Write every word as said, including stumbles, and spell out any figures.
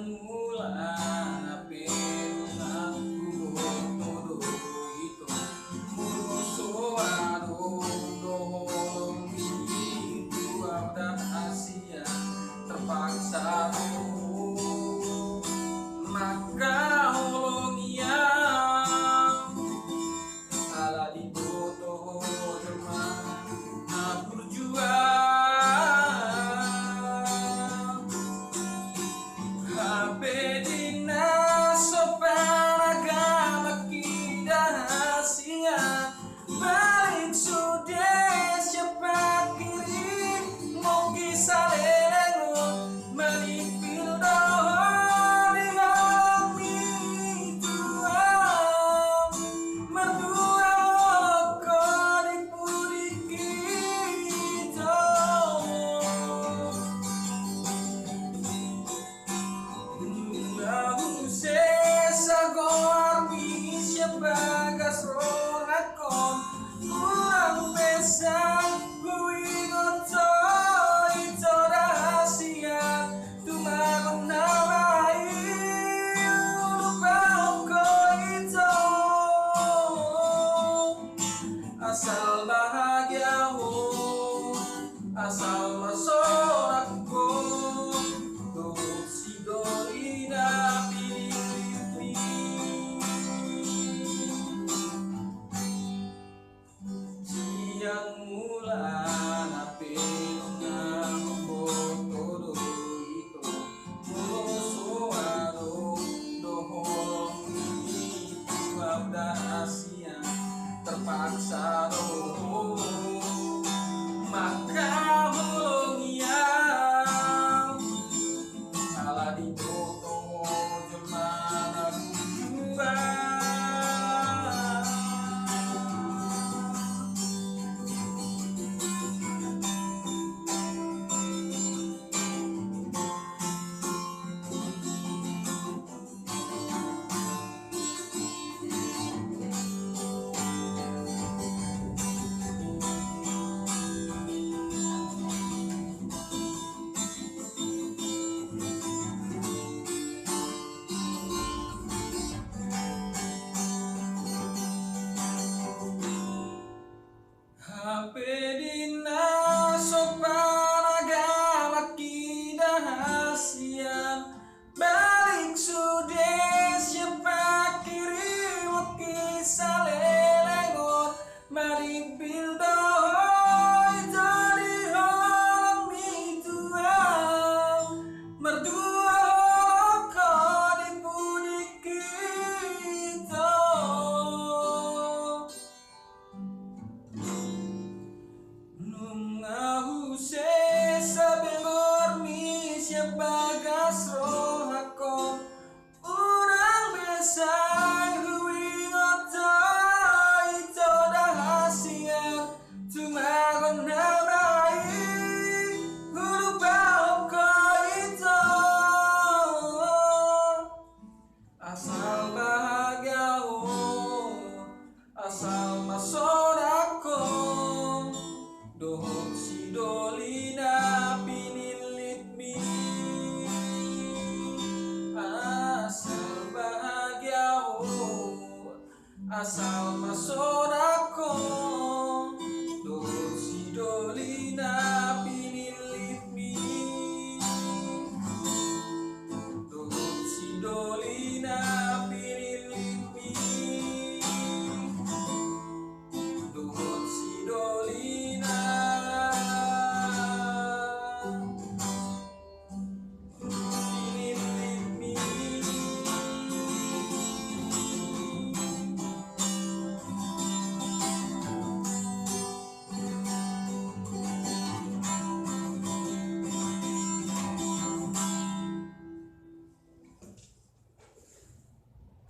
Mula na pe nunga huboto do ito, molo so adong do holong i tu au da hasian, terpaksa do mangkaholongi au. Ala diboto ho jolma na burju au. Hape di na so panagama kida hasian, balik sude sian pakiri mongki saleleng on, manimpil do ho di holong ni tua, mardua holong ho di pudi ito. Nunga husesa goarmi sian bagas rohangkon, hurang besa huingot ho ito da hasian, tu magon na bahen hulupahon ho ito. Asal bahagia ho, asal marsorak ho, dohot sidoli na pinillit i. Sian mula na pe nunga huboto do ito, molo so adong do holong i tu au da hasian, terpaksa do mangkaholongi au. Ala diboto ho jolma na burju au. Hape di na so panagama kida hasian, balik sude sian pakiri mongki saleleng on, manimpil do ho ito di holong ni tua, mardua holong ho di pudi ito. Nunga huse